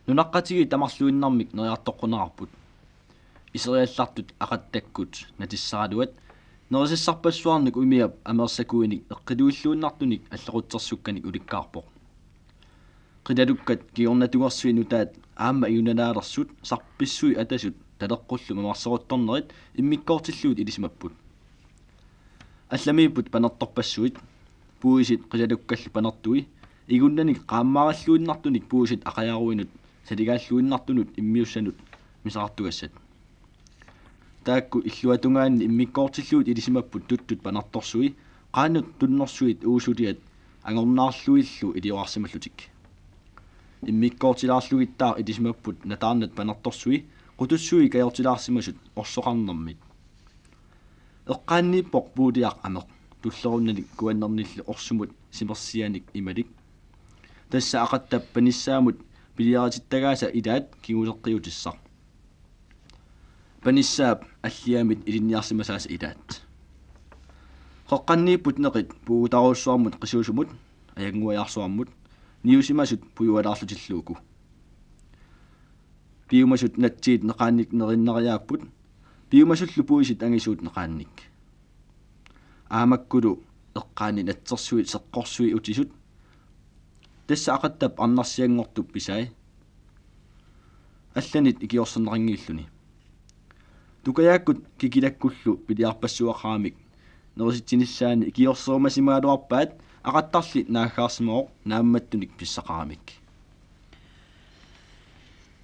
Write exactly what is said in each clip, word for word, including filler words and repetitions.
Nunaqqatigiit tamarluinnarmik neriartoqquneqarput. Iseriallartut Aqattakkut natissaraluat nerisassarpassuarnik umiap ameersakuinik eqqiluilluinnartunik allequtsersukkanik ulikkaarpoq. Qilalukkat kingornatungersui nutaat aamma iunanaalersut sarpissui atasut taleqqullu mamarseruttornerit immikkoortillugit ilisimapput. Allamiipput panertorpassuit, puisit qilalukkallu panertui, igunnanik qaammarilluinnartunik puisit aqajaruinut saligaalluinnartunut immiussanut misaqartugassat. Taakku illuatungaanni immikkoortillugit ilisimapput tuttut panertorsui, qaannut tunnersuit uusuliat angornaarluillu iliorarsimallutik. Immikkoortilaarlugittaaq ilisimapput nataarnat panertorsui, qutussui kajortilaarsimasut orsoqarnermit. Eqqaanniippoq Puuliaq ameq, tullerunnalik kuannernillu orsumut simersianik imalik. Tassa Aqattap panissaamut piliaritittagaasa ilaat kinguleqqiutissaq. Panissaap alliamit ilinniarsimasaasa ilaat. Qeqqanniipput neqit puugutarujussuarmut qisuusumut, ajannguajaarsuarmut, niusimasut pujualaarlutillu uku. Piumasut natsiit neqaannik neriinnariaapput, piumasullu puisit angisuut neqaannik. Aamakkulu eqqaanni natsersuit seqqorsui utisut. Tassa Aqattap arnarsianngortup pisai. Allanit ikiorserneqanngilluni. Tukajaakkut kikilakkullu piliarpassuaqaramik nerisitsinissaanni ikiorserumasimagaluarpaat, Aqattarli naaggaarsimavoq naammattunik pissaqaramik.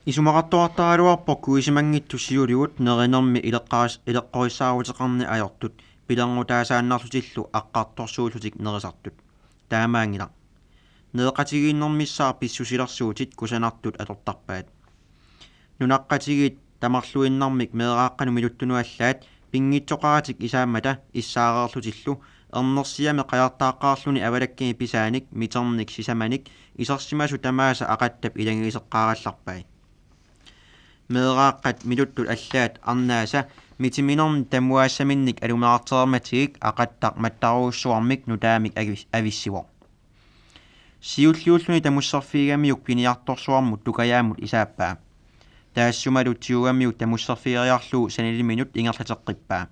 Isumaqartoqartaraluarpoq kuisimanngitsut siuligut nerinermi ileqqaas-, ileqqorissaaruteqarneq ajortut, pilerngutaasaannarlutillu aqqartorsuullutik nerisartut. Taamaanngilaq. Nereqatigiinnermissaat pissusilersuutit kusanartut atortarpaat. Nunaqqatigiit tamarluinnarmik meeraaqqanut miluttunut allaat pinngitsoqaratik isaammata issaareerlutillu ernersiami qajartaaqqaarluni avalakkimi pisaanik miternik sisamanik isersimasut tamaasa Aqattap ilagiiseqqaarallarpai. Meeraaqqat miluttut allaat arnaasa mitiminermik tamuaassaminnik alumeqartereermatigik Aqattaq mattarujussuarmik nutaamik avis-, avissivoq. Siulliulluni tamusserfigigamiuk piniartorsuarmut tukajaamut isaappaa. Taassumalu tigugamiuk tamusserfigeriarlugu saniliminut ingerlateqqippaa.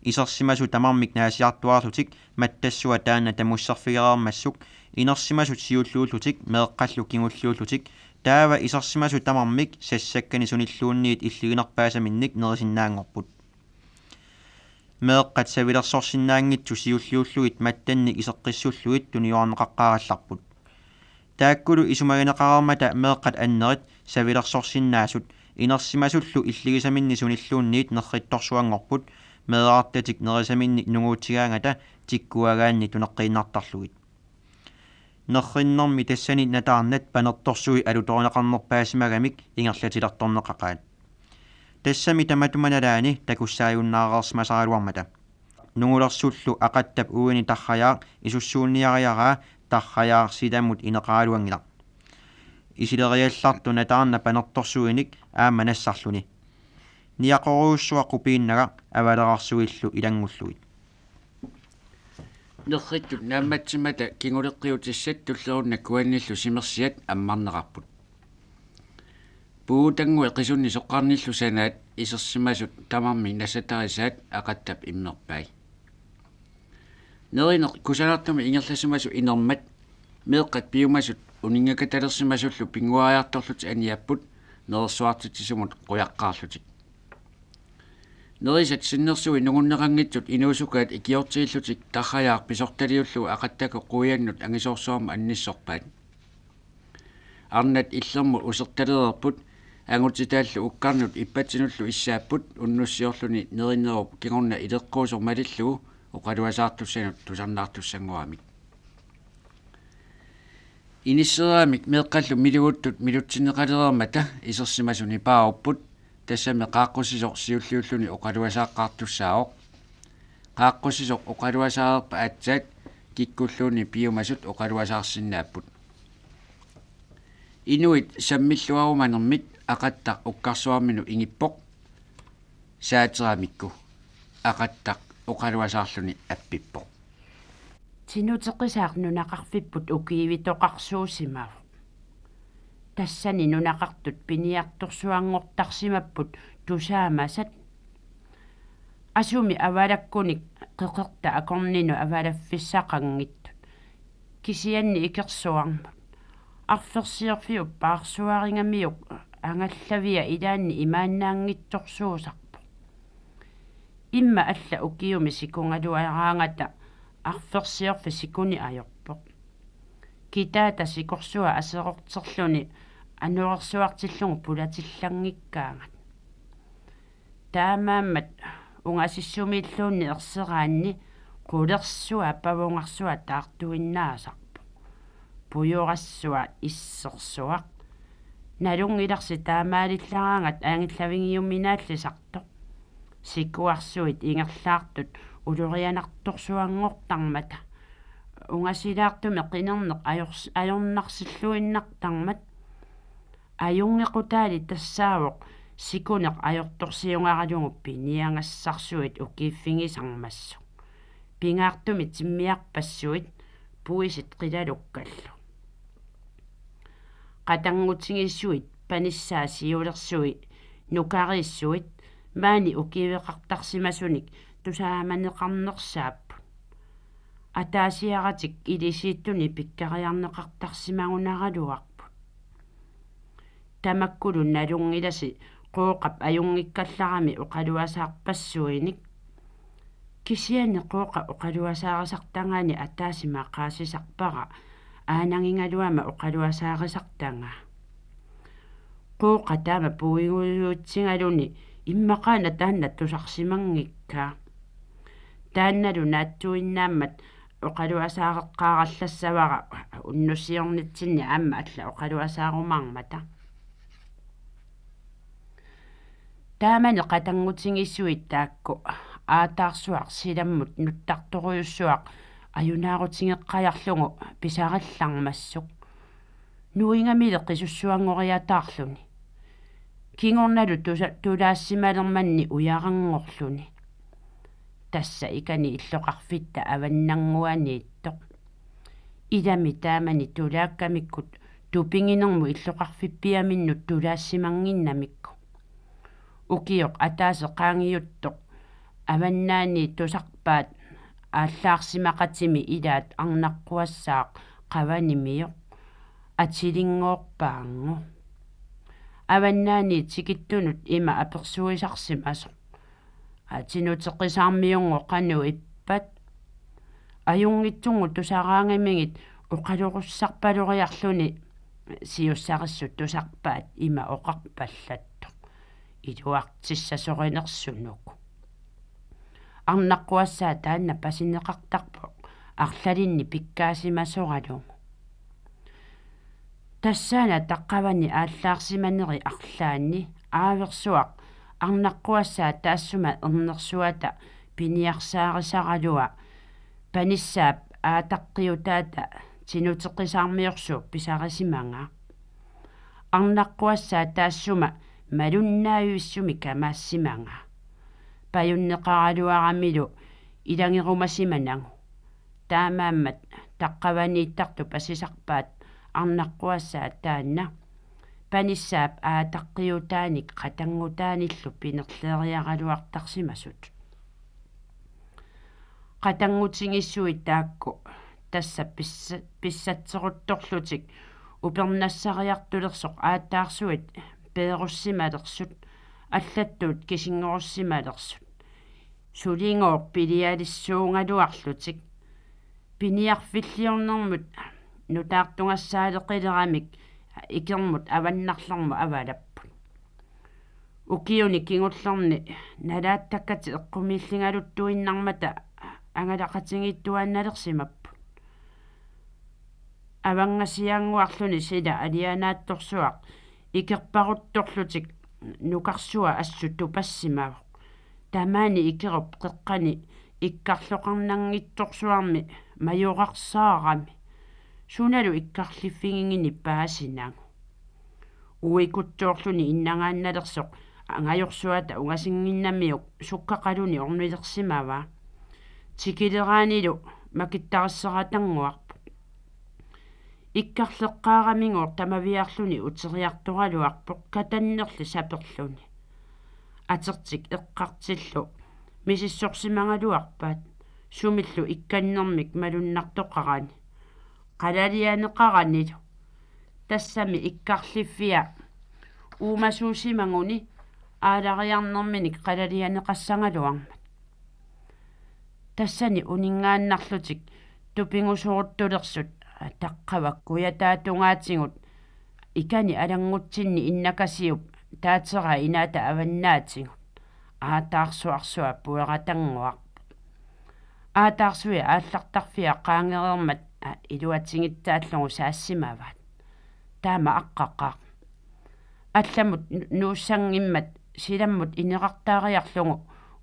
Isersimasut tamarmik naasiartuaarlutik mattassua taanna tamusserfigereermassuk inersimasut siulliullutik meeqqallu kingulliullutik taava isersimasut tamarmik sassakkanik sunilluunniit illiginerpaasaminnik nerisinnaanngorput. Meeqqat savilersorsinnaanngitsut siulliullugit mattannik iseqqissullugit tuniorneqaqqaarallarput. Taakkulu isumagineqareermata meeqqat annerit savilersorsinnaasut inersimasullu illigisaminnik sunilluunniit nerrittorsuanngorput, meeraartatik nerisaminnik nunguutigaangata tikkuagaanni tuneqqiinnartarlugit. Nerrinnermi tassani nataarnat panertorsui alutorineqarnerpaasimagamik ingerlatilertorneqaqaat. Tassami tamatuma nalaani takussaajunnaareersimasaraluarmata. Nungulersullu Aqattap uini tarrajaaq isussuunniariaraa tarrajaaq silamut ineqaraluanngilaq. Isileriallartoq nataarnaq panertorsuinik aamma nassarluni. Niaqorujussuaq qupiinnagaq avalerarsuillu ilanngullugit. Nerrittut naammatsimmata kinguleqqiutissat tullerunnat kuannillu simersiat ammarneqarput. Puutannguit qisunnik soqqarnillu sanaat isersimasut tamarmik nassatarisaat Aqattap immerpai. Nerineq kusanartumik ingerlasimasoq inermat meeqqat piumasut uninngakatalersimasullu pinnguariartorlutik aniapput nerersuartitsisumut qujaqqaarlutik. Nerisat sinnersui nungunneqanngitsut inuusukaat ikiortiillutik tarrajaaq pisortaliullugu Aqattakkut quiannut angisoorsuarmut annissorpaat. Arnat illermut usertalereerput, angutitaallu ukkarnut ippatsinullu issaapput unnussiorluni nerinerup kingorna ileqquusoq malillugu oqaluasaartussanut tusarnaartussanngoramik. Inissereeramik meeqqallu miluguttut milutsinneqalereermata isersimasut nipaarupput, tassami qaaqqusisoq siulliulluni oqaluasaaqqaartussaavoq. Qaaqqusisoq oqaluasaareerpat aatsaat kikkulluunniit piumasut oqaluasaarsinnaapput. Inuit sammilluarumanermit Aqattaq ukkarsuarminut ingippoq. Saateramikku Aqattaq oqaluasaarluni appippoq. Tinuteqisaaq nunaqarfipput ukiivitoqarsuusimavoq. Tassani nunaqartut piniartorsuanngortarsimapput tusaamasat. Asumi avalakkunik qeqerta akorninut avalaffissaqanngitsut. Kisianni ikersuarmut. Arfersiorfiup paarsuaringamiuk angallavia ilaanni imaannaanngitsorsuusarpoq. Imma alla ukiumi sikugaluaraangata arfersiorfik sikuni ajorpoq. Kitaata sikorsua aserorterluni anorersuartillugu pulatillanngikkaangat. Taamaammat ungasissumiilluunniit erseraanni qulersua pavungarsua taartuinnaasarpoq. Pujorassua issersuaq. Nalunngilarsi taamaalillaraangat angillavigiuminaallisartoq. Sikuarsuit ingerlaartut ulorianartorsuanngortarmata. Ungasilaartumik qinerneq ajors-, ajornarsilluinnartarmat. Ajunngequtaali tassaavoq sikuneq ajortorsiugaralugu piniagassarsuit ukiiffigisarmassuk. Pingaartumik timmiarpassuit puisit qilalukkallu. Qatanngutigissuit panissaat siulersui nukariissuit maani ukiiveqartarsimasunik tusaamaneqarnersaapput. Ataasiaratik ilisiittunik pikkariarneqartarsimagunaraluarput. Tamakkulu nalunngilasi Qooqap ajunngikkallarami oqaluasaarpassuinik. Kisianni Qooqa oqaluasaarisartagaani ataaseq maqaasisarpara aanagigaluama oqaluasaarisartagaa. Qooqa taama puigujutsigaluni immaqaana taanna tusarsimanngikkaa. Taannalu naatsuinnaammat oqaluasaareqqaarallassavara unnussiornitsinni aamma alla oqaluasaarumaarmata. Taamani qatanngutigissuit taakku aataarsuaq silammut nuttartorujussuaq ajunaarutigeqqajarlugu pisarillarmassuk. Nuigamili qisussuanngoriataarluni. Kingornalu tusa-, tulaassimaalermanni ujaranngorluni. Tassa ikani illoqarfitta avannannguaniittoq. Ilami taamani tulaakkamikkut tupiginermut illoqarfippiaminnut tulaassimannginnamikku. Ukioq ataaseq qaangiuttoq avannaani tusarpaat aallaarsimaqatimi ilaat arnaqquassaaq qavanimioq atilinngorpaanngu. Avannaani tikittunut ima apersuisarsimasoq: Aa, Tinuteqisaarmiunngooq, qanoq ippat? Ajunngitsunnguit tusaraangamigit oqalorussarpaloriarluni siussarissut tusarpaat ima oqarpallattoq iluartissasorinersunuku. Arnaqquassaaq taanna pasineqartarpoq arlalinnik pikkaasimasoralugu. Tassaana taqqavani aallaarsimaneri arlaanni aaversuaq arnaqquassaaq taassuma ernersuata piniarsaarisaralua panissaap aataqqiutaata Tinuteqisaarmiorsuup pisarisimagaa. Arnaqquassaaq taassuma malunnaavissumik kamaassimagaa. Pajunneqaraluaramilu ilagerumasimanagu. Taamaammat taqqavaniittartut pasisarpaat arnaqquassaaq taanna panissaap aataqqiutaanik qatanngutaanillu pinerleeriaraluartarsimasut. Qatanngutigissuit taakku tassa pissa-, pissatseruttorlutik upernassariartulersut aataarsuit peerussimalersut allattuut kisinngorussimalersut. Suligooq pilialissuugaluarlutik. Piniarfilliornermut nutaartugassaaleqileramik ikermut avannarlermut avalapput. Ukiuni kingullerni nalaattakkatik eqqumiilligaluttuinnarmata angalaqatigiittuaannalersimapput. Avanngasiaannguarluni sila alianaatsorsuaq ikerparuttorlutik nukarsua assut tupassimavoq. Tamaani ikerup qeqqani ikkarloqarnanngitsorsuarmi majorarsaarami. Sunalu ikkarliffigigineq paasinagu. Uikutsoorluni innangaannalersoq angajorsuata ungasinnginnamiuk sukkaqaluni ornilersimavaa. Tikileraanilu makittarisseratannguarput. Ikkarleqqaaramigooq tamaviarluni uteriartoraluarpoq katannerli saperluni. Atertik eqqartillu misissorsimagaluarpaat sumillu ikkannermik malunnartoqarani, qalalianeqaranilu. Tassami ikkarliffia uumasuusimaguni aalariarnerminik qalalianeqassagaluarmat. Tassani uninngaannarlutik tupigusoruttulersut taqqavak kujataatungaatigut ikani alanngutsinni innakasiup taateraa inaata avannaatigut aataarsuarsua pueratannguarput. Aataarsuit aallartarfia qaangereermat iluatigitsaallugu saassimavaat. Taama aqqaqaaq. Allamut nu-, nuussanngimmat silammut ineqartaariarlugu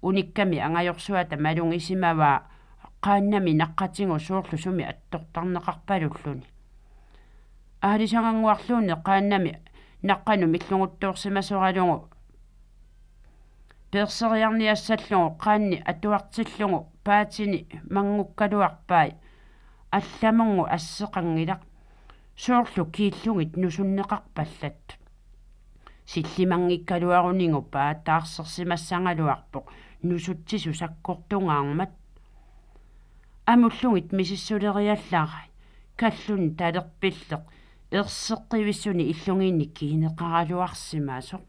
unikkami angajorsuata malugisimavaa qaannami naqqatigut soorlu sumi attortarneqarpalulluni. Aalisagannguarluunniit qaannami naqqanut milluguttoorsimasoralugu peerseriarniassallugu qaanni atuartillugu paatini manngukkaluarpai. Allamut asseqanngilaq, soorlu kiillugit nusunneqarpallattut. Sillimanngikkaluarunigu paataarsersimassagaluarpoq nusutsisut sakkortungaarmat. Amullugit misissuleriallarai, kalluni talerpilleq erseqqivissuni illugiinni kiineqaraluarsimasoq.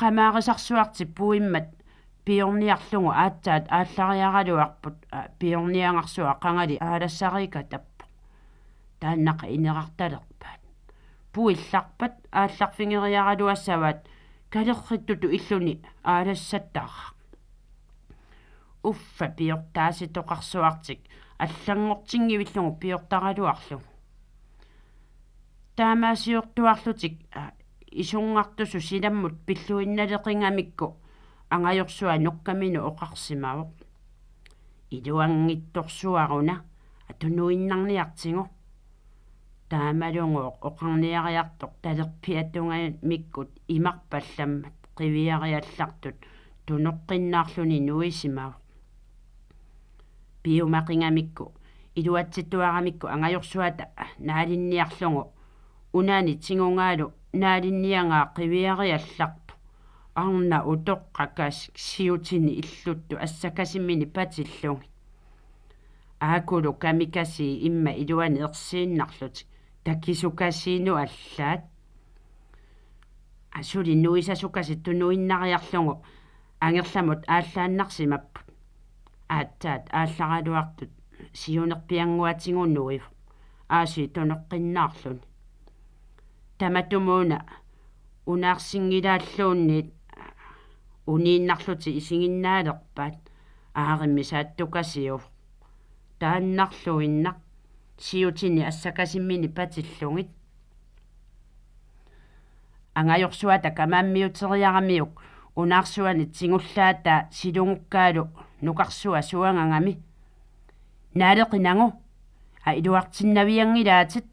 Qamaarisarsuartik puimmat piorniarlugu aatsaat aallariaraluarput, a, piorniagarsuaq qangali aalassariikatappoq. Taannaqa ineqartalerpaat. Puillarpat aallarfigeriaraluassavaat kalerrittutut illuni aalassattaraaq. Uffa piortaasitoqarsuartik allanngortinngivillugu piortaraluarlugu. Taamaasiortuarlutik, a, isunngartusut silammut pilluinnaleqigamikku angajorsuaq nukkaminut oqarsimavoq: Iluanngitsorsuaruna, atunuinnarniartigu. Taamalugooq oqarniariartoq talerpiatungamikkut imarpallammat qiviariallartut tunoqqinnaarluni nuisimavoq. Piumaqigamikku iluatsittuaramikku angajorsuata naalinniarlugu unaani tigungaalu naalinniagaa qiviariallartoq arnaq utoqqakasik siutini illuttut assakasimmini patillugit. Aakulu kamikasii imma iluani ersiinnarlutik takisukasiinut allaat. Suli nuisasukasik tunuinnariarlugu angerlamut aallaannarsimapput. Aatsaat aallaraluartut siunerpiannguatigut nuivoq aasiit tunoqqinnaarluni. Tamatumuuna unaarsinngilaalluunniit uniinnarlutik isiginnaalerpaat, aarimmi saattukasiuvoq. Taannarluinnaq siutini assakasimmini patillugit. Angajorsuata kamaammiuteriaramiuk unaarsuani tigullaataa silugukkaalu nukarsua suangagami: Naaleqinagu, a, iluartinnavianngilaatit.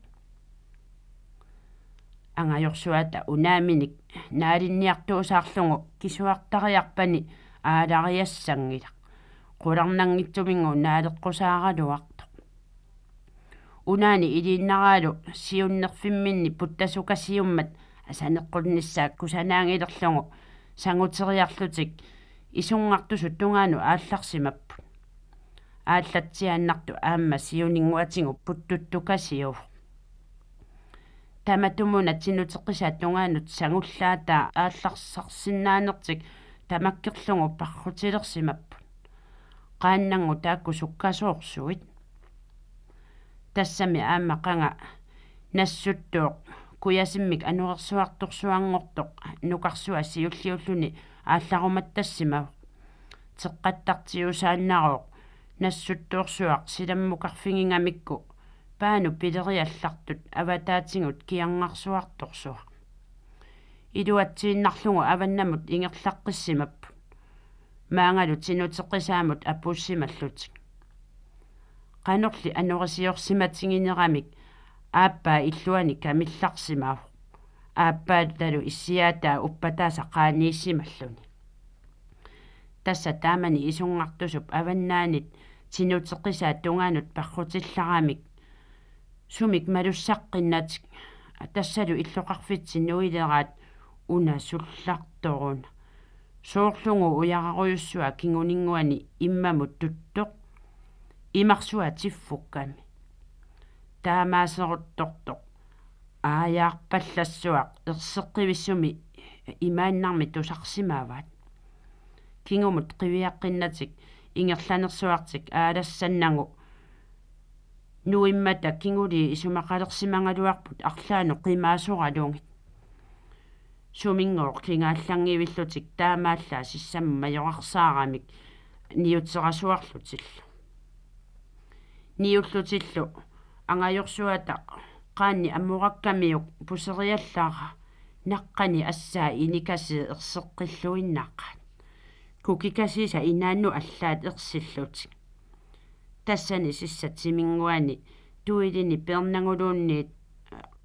Angajorsuata unaaminik naalinniartuusaarlugu kisuartariarpani aalariassanngilaq, qularnanngitsuminnguit naaleqqusaaraluartoq. Unaani iliinnaraalu siunnerfimminni puttasukasiummat asaneqqunnissaa kusanaanngilerlugu sanguteriarlutik isunngartusut tungaanut aallarsimapput. Aallatsiaannartut aamma siuninnguatigut puttuttukasiuvoq. Tamatumuuna tinuteqqisaat tungaanut sangullaataa aallarsarsinnaanertik tamakkerlugu parrutilersimapput. Qaannanngut taakku sukkasoorsuit. Tassami aamma qanga nassuttooq kujasimmik anorersuartorsuanngortoq nukarsua siulliulluni aallarumattassimavoq. Teqqattartiusaannarooq nassuttoorsuaq silammukarfigigamikku paanut pileriallartut avataatigut kiarngarsuartorsuaq. Iluatsiinnarlugu avannamut ingerlaqqissimapput, maangalu tinuteqqisaamut apuussimallutik. Qanorli anorisiorsimatigineramik aappaa illuani kamillarsimavoq, aappaatalu issiaataa uppataasa qaaniissimalluni. Tassa taamani isunngartusup avannaanit tinuteqqisaat tungaanut parrutillaramik Sumik malussaqqinnatik, tassalu illoqarfitsi nuileraat una sullartoruna. Soorlugu ujararujussuaq kinguninnguani immamut tuttoq, imarsuaq tiffukkami. Taamaaseruttortoq aajaarpallassuaq erseqqivissumi imaannarmi tusarsimavaat. Kingumut qiviaqqinnatik ingerlanersuartik aalassannagu nuimmata kingulii isumaqalersimagaluarput arlaannut qimaasoralugit. Suminngooq kingaallanngillutik taamaallaat sissamut majorarsaaramik niuterasuarlutillu. Niullutillu angajorsuata qaanni amorakkamiuk puseriallara naqqani assaa inikasii erseqqilluinnaqaat. Kukikasiisa inaannut allaat ersillutik. Tassani sissap timinnguani tuilini peernaguluunniit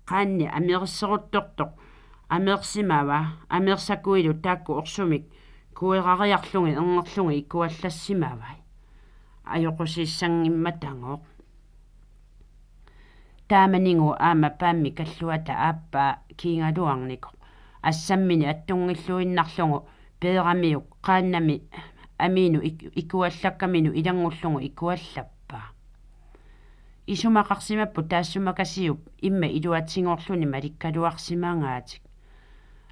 qaanni ameerseruttortoq ameersimavaa, ameersakuilu taakku orsumik kuerariarlugit ernerlugit ikuallassimavai. Ajoqusiissanngimmatagooq. Taamanigu aamma paammi kalluata aappaa kiigaluarnikoq assammini attunngilluinnarlugu peeramiuk qaannami amiinut ik-, ikuallakkaminut ilanngullugu ikuallappaa. Isumaqarsimapput taassuma kasiup imma iluatsigoorluni malikkaluarsimagaatik.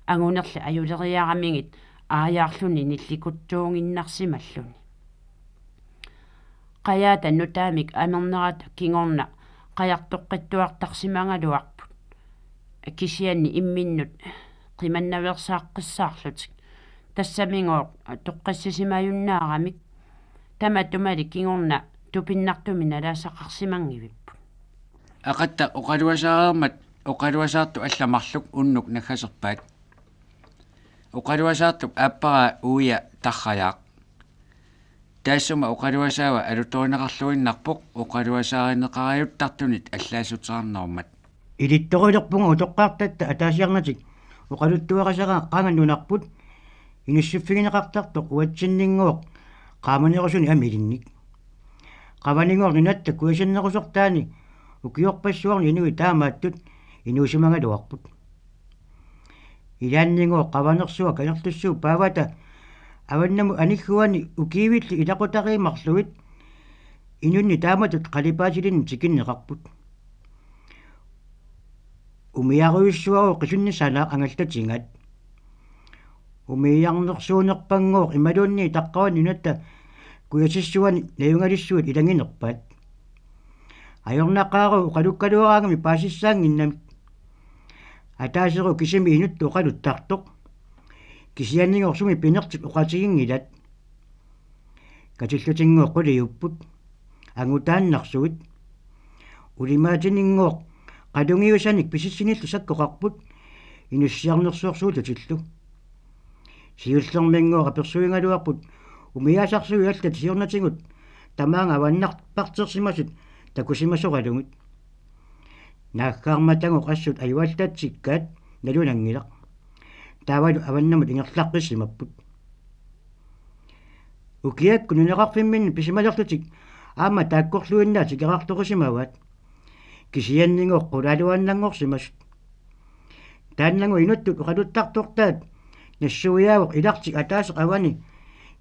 Angunerli ajuleriaramigit aajaarluni nillikutsuuginnarsimalluni. Qajaata nutaamik amernerata kingorna qajartoqqittuartarsimagaluarput. Kisianni imminnut qimannaveersaaqqissaarlutik. Tassamigooq toqqissisimajunnaaramik. Tamatumali kingorna tupinnartumik nalaasaqarsimanngivipput. Aqattaq oqaluasaareermat oqaluasaartut allat marluk unnuk naggaserpaat. Oqaluasaartup aapparaa Uia Tarrajaaq. Taassuma oqaluasaava alutorineqarluinnarpoq oqaluasaarineqariuttartunit allaassuteqarnerummat. Ilittorilerpunga utoqqartatta ataasiarnatik oqaluttuarisaraa qaangat nunarput inissiivigineqartartoq uatsinninngooq qaamanerusuni aamma ilinnik. Qavaningooq nunatta kujasinnerusortaani ukiorpassuarni inuit taamaattut inuusimagaluarput. Ilaannigooq qavanersuaq Kangerlussuup paavata avannamut anigguani ukiivilli ilaqutariit marluk inunnik taamatut qalipaatilinnik tikinneqarput. Umiarujussuarooq qisunnissaannaaq angallatigaat. Umiarnersuunerpanngooq imaluunniit taqqavani nunatta kujasissuani najugalissuit ilaginerpaat. Ajornaqaarooq oqalukkaluaraangamik paasissaannginnamik. Ataaseq kisimi inuttut oqaluttartoq. Kisiannigooq sumi pinertik oqaatiginngilat. Katillutinngooq quliupput. Angutaannarsuit. Ulimaatininnngooq qalugiusanik pisissinillu sakkoqarput inussiarnersuarsuutillutillu. Siullerminngooq apersuigaluarput umiaasarsuit allat siornatigut tamaanga avannarpartersimasut takusimasoralugit. Naaggaarmatagooq assut ajuallatsikkaat nalunanngilaq. Taavalu avannamut ingerlaqqissimapput. Ukiakkut nunaqarfimminni pisimalerlutik aamma taakkorluinnaat tikeraartorisimavaat. Kisiannigooq qulaaluaannanngorsimasut. Taannagu inuttut oqaluttartortaat nassuiaavoq ilartik ataaseq avani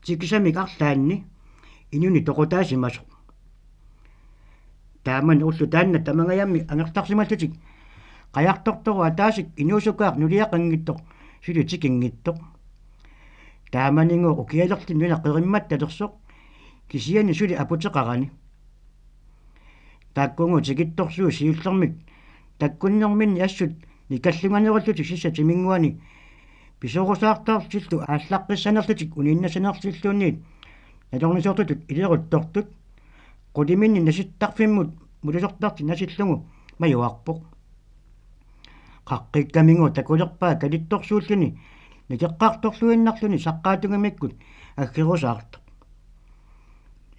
tikisamik arlaanni inunnik toqutaasimasoq. Taamani ulloq taanna tamangajammik angerlarsimallutik qajartortorup ataaseq inuusukaaq nuliaqanngitsoq suli tikinngitsoq. Taamanigooq ukialerluni nuna qerimmattalersoq kisianni suli aputeqarani. Taakkugooq tikittorsuit siullermik takkunnerminni assut nikallunganerullutik sissap timinnguani pisorusaartarlutillu aallaqqissanerlutik uniinnassanerlutilluunniit nalornisoortutut ileruttortut quliminni nasittarfimmut mulusortartik nasillugu majuarpoq. Qaqqikkamigooq takulerpaa kalittorsuulluni nakeqqartorluinnarluni saqqaatunngimikkut aggerusaartoq.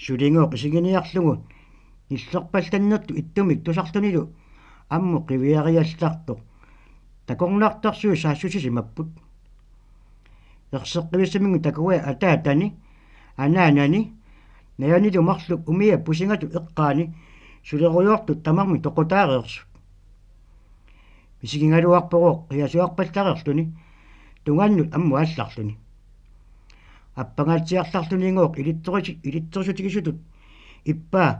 Suligooq isiginiarlugu nillerpallannertut ittumik tusarlunilu ammut qiviariallartoq. Takornartarsuit saassussisimapput. Erseqqivissaminnut takuai ataatani, anaanani, najanilu marluk umiap pusingatut eqqaani sulerujoortut tamarmik toqutaareersut. Misigigaluarporooq qiasuarpallareerluni, tungannut ammut aallarluni. Appangaatsiartarlunigooq ilitsoris-, ilitsorisutigisutut ippaa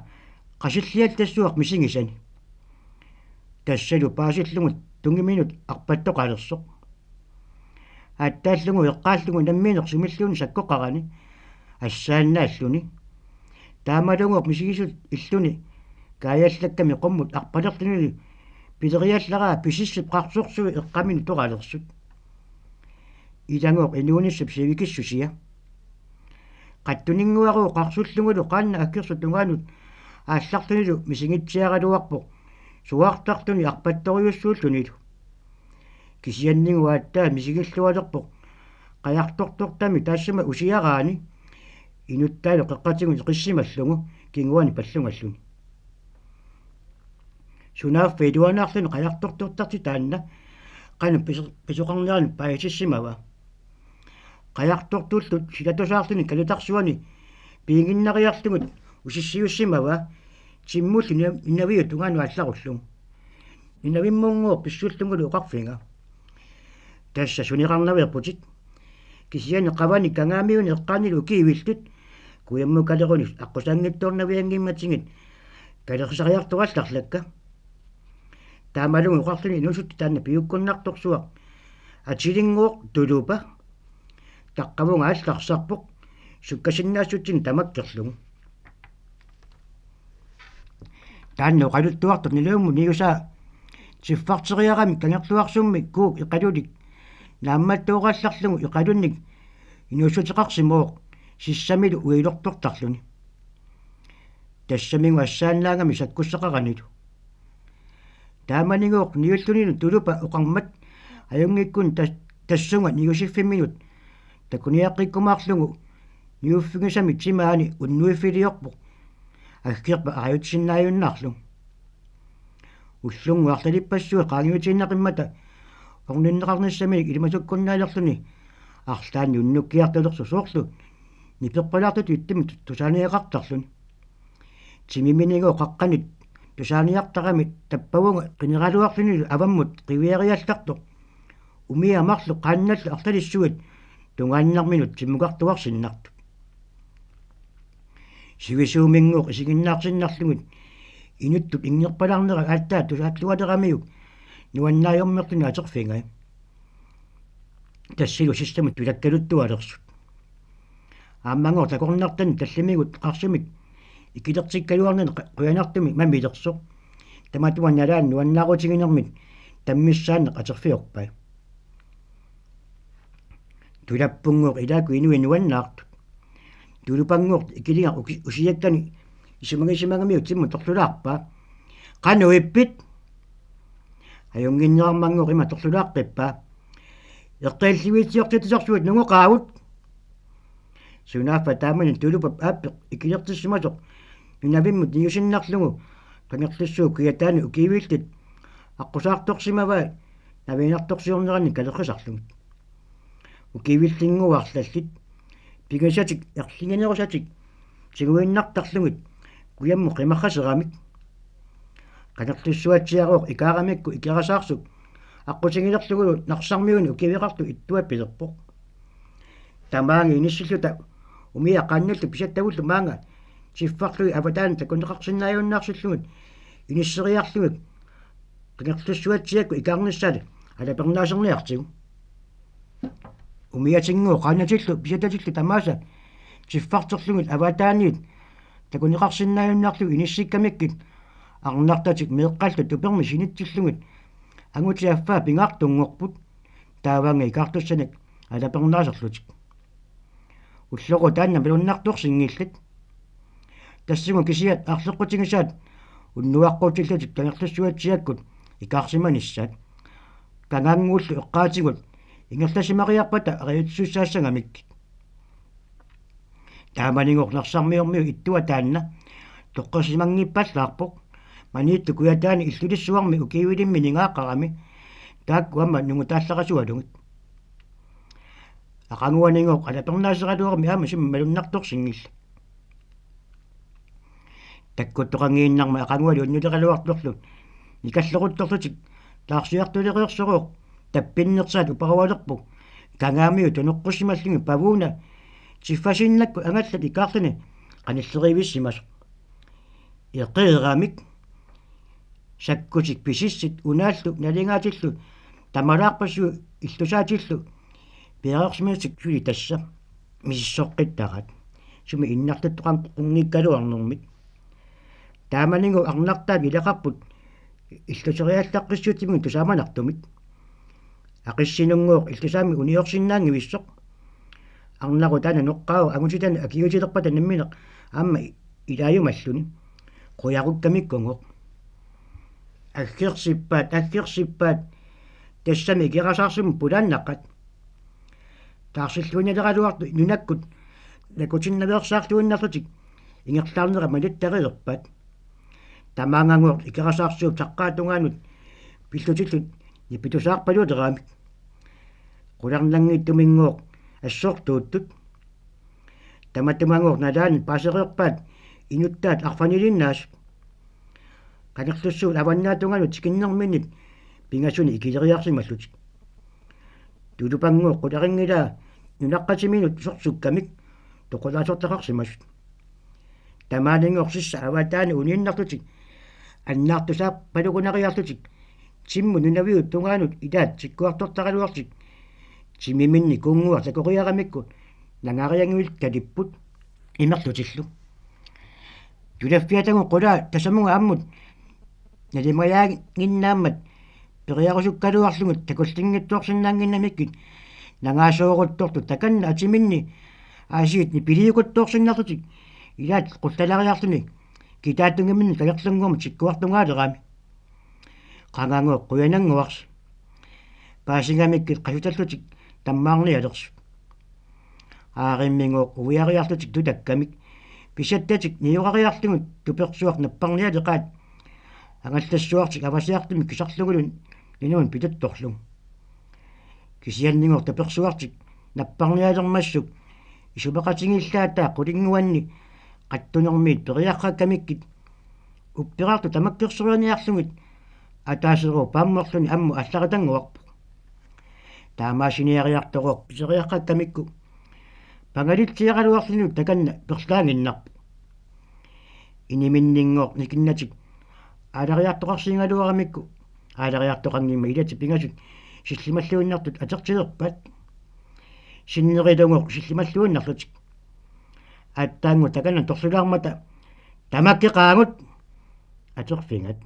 qasilliallassuaq misigisani. Tassalu paasillugu tungiminut arpattoqalersoq. Aattaallugu eqqaallugu nammineq sumilluunniit sakkoqarani assaannaalluni. Taamalugooq misigisutut illuni kaajallakkami qummut arpalerlunilu pileriallaraa pisissip qarsorsuit eqqaminut toqalersut. Ilagooq inuunissap sivikissusia. Qattuninnguarooq qarsullugulu qaannat aggersut tungaanut aallarlunilu misigitsiaraluarpoq suaartarluni arpattorujussuullunilu. Kisiannigooq aatsaat misigillualerpoq qajartortortami taassuma usiaraani inuttaalu qeqqatigut eqissimallugu kinguaani pallungalluni. Sunaaffa iluanaarluni qajartortortarsi taanna qanoq piso-, pisoqarnerani paasissimava. Qajartortullu silatusaarluni kalutarsuani piiginnariarlugu usissiussimava timmullu nina-, ninaviup tungaanut aallarullugu. Ninavimmunngooq pissullugulu oqarfiga: Tassa suneqarnaveerputit. Kisianni qavani kangaamiuni eqqaanilu ukiivillit kujammukalerunik aqqusaanngitsoornavianngimmatigit kalersisariartorallarlakka. Taamalu oqarluni inuusuttut taanna piukkunnartorsuaq atilinngooq tulupa taqqavunga aallarsarpoq sukkasinnaassutsinik tamakkerlugu. Taanna oqaluttuartoq niluimmut niusaa tiffarteriarami Kangerluarsummi kuuk Iqalulik naammattoorallarlugu Iqalunnik inuussuteqarsimavoq sissamilu uilortortarluni. Tassaminnga assaannaagami sakkussaqaranilu. Taamanigooq niullunilu tulupa oqarmat ajunngikkuni tas-, tassunga niusiffimminut takuniaqqikkumaarlugu niuffigisami timaani unnuiffiliorpoq aggerpaq arajutsisinnaajunnaarlugu. Ullunngooq arlalippassuit qaangiutiinnaqimmata orninneqarnissaminik ilimasukkunnaalerluni arlaanni unnukkiartulersoq soorlu nipeqqilaartutut ittumik tusaaniaqartarluni. Timiminnigooq qaqqanit tusaaniartarami tappavunga qineraluarlunilu avammut qiviariallartoq umiaq marluk qaannallu arlalissuit tungaannarminut timmukartuarsinnartut. Sivisuuminngooq isiginnaarsinnarlugit inuttut inngerpalaarnerat aatsaat tusaallualeramiuk nuannaajummerluni atorfigai. Tassilu sissamut tulakkaluttualersut. Aammangooq takornartani tallimigut qarsumik ikilertikkaluarnani qa-, qujanartumik mamilersoq. Tamatuma nalaani nuannaarutiginermit tammissaanneq atorfiorpai. Tulappunngooq ilaakkut inuit nuannaartut. Tulupanngooq ikiligaq uki-, usiakkani isumagisimagamiuk timmut torlulaarpaa: Qanoq ippit? Ajunnginnerarmanngooq ima torlulaaqqippaa: Eqqiillivitsiortitsisarsuit nungoqaavut. Sunaaffa taamani tulupap aappi ikilertissimasoq nunavimmut niusinnarlugu Kangerlussuup kujataani ukiivillit aqqusaartorsimavai navianartorsiornerannik kalerrisarlugit. Ukiivillinngooq arlallit pigisatik erliginerusatik tiguinnartarlugit kujammut qimarraseramik. Kangerlussuatsiarooq ikaaramikku ikerasaarsuk aqqutigilerlugulu Narsarmiuni ukiiveqartoq ittuat pilerpoq: Tamaanga inissilluta umiaq qaannallu pisattagullu maanga tiffarlugit avataani takuneqarsinnaajunnaarsullugit inisseriarlugit Kangerlussuatsiakkut ikaarnissaat alapernaaserniartigu. Umiatinngooq qaannatillu pisatatillu tamaasa tiffarterlugit avataaniit takuneqarsinnaajunnaarlugit inissikkamikkit arnartatik meeqqallu tupermik sinitsillugit angutit affaa pingaartunngorput taavaannga ikaartussanik alapernaaserlutik. Ullorlu taanna malunnartorsinngillat. Tassunga kisiat arleqqutigisaat unnuaqqutillutik Kangerlussuatsiakkut ikaarsimanissaat. Kangaannguullu eqqaatigut ingerlasimariarpata arajutsisussaassagamikkit. Taamanigooq Narsarmiormiut ittuat taanna toqqissimanngiippallaarpoq. Maniitsup kujataani Illulissuarmi ukiivilimmi ningaaqarami taakku aamma nungutaallarasualugit. Aqaguanigooq alapernaaseraluarami aamma sumik malunnartorsinngillat. Takkuttoqanngiinnarmat aqagualu unnuleraluartorlu nikalleruttorlutik taarsiartulereersorooq tappinnersaat uparualerpoq kangaamiut tunoqqusimallugit pavuuna tiffasiinnakkut angallat ikaarluni qanillerivissimasoq. Eqeeramik sakkutik pisissit unaallu nalingaatillu tamalaarpassuit illusaatillu piareersimasatik suli tassa misissoqqittaraat sumi innarluttoqanngikkaluarnermik. Taamanigu arnartaat ilaqarput illuseriallaqqissuutimigit tusaamanartumik. Aqissinunngooq illusaamik uniorsinnaanngivissoq. Arnarut taanna noqqaavoq angutitani akiuutilerpata nammineq aamma ilaajumalluni. Qujarukkamikkunngooq. Aggersippaat, aggersippaat, tassami ikerasaarsummut pulaannaqqat. Taarsilluinnaleraluartut nunakkut nakutinnaveersaarluinnarlutik ingerlaarnerat malittareerpaat. Tamaangangooq ikerasaarsuup saqqaatungaanut pillutillu nipitusaarpaluleramik. Qularnanngitsuminngooq assortuuttut. Tamatumangooq nalaanni paasereerpaat inuttaat arfanilinnaasut. Qanerlussuup avannaatungaanut tikinnerminnit pingasuni ikileriarsimallutik. Tulupangooq qularinngilaat nunaqqatiminut sorsukkamik toqulaasortaqarsimasut. Tamaaninngoq sissap avataani uniinnarlutik annaartusaappalugunariarlutik timmut nunaviup tungaanut ilaat tikkuartortaraluarlutik timiminni kuunnguaq takoriaramikku nangariannguillu talipput imerlutillu. Tulaffiatagut qulaa tasamunga ammut nalimajaannginnaammat periarusukkaluarlugit takullinngitsoorsinnaannginnamikkit nangaasooruttortut takanna atiminni aasiit nipiliukutsoorsinnarlutik ilaat qullalariarluni kitaatungiminni kalerlunngormat tikkuartungaalerami. Qangangooq qujanannguarsi. Paasigamikkit qasutallutik tammaarnialersut. Aarimminngooq uiariarlutik tutakkamik pisattatik niorariarlugit tupersuaq napparnialeqaat angallassuartik avasiartumik kisarlugulu nunamut pituttorlugu. Kisianninngooq tupersuartik napparnialermassuk isumaqatigiillaataa qulinnguanni qattunermiit periaqqakkamikkit upperaartut tamakkersorianiarlugit ataaserooq paamorluni ammut allaritannguarpoq. Taamaasiniariartorooq piseriaqqakkamikku pangalitsiaraluarluni takanna perlaannginnarpoq. Iniminninngooq nikinnatik aalariartoqarsigaluaramikku aalariartoqanngimmat ilatik pingasut sillimalluinnartut atertilerpaat. Sinnerilugooq sillimalluinnarlutik. Aatsaannguaq takanna torlulaarmata tamakkeqaagut aterfigat.